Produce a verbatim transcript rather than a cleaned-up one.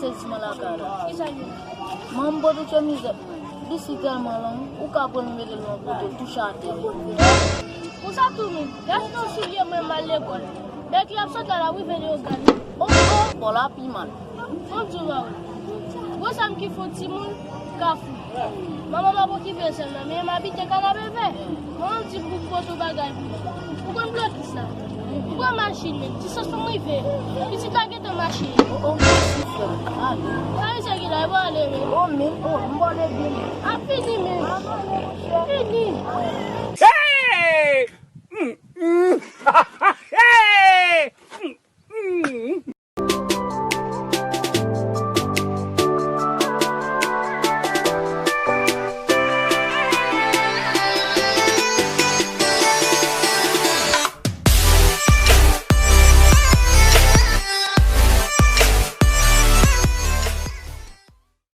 Sezman lakay la. Kisa l ye? Manman m pote chemiz li si tèlman long, ou ka pran l mete l nan poto l touche atè. Konsa tou menm, gade nan soulye mwen m al lekòl. Bèk li ap sot la, l ap rive Leyogàn. Oh, oh, bò la pi mal. Bon, di w pa wè. Gwo sa m ki fè yon timoun kafou. Manman m ap okipe sèl la, men m abite Kanapevè. Manman m di m pou m pote yon bagay pou li. Ou konn blokis la? M pran machin menm, ti sans pou m rive. Pitit la gentan mache. Oh, oh, mèsi frè m. Ale. Sa misye ki la, e pa ale menm. Oh, men, oh, m ba w leve. A fini menm. Fini.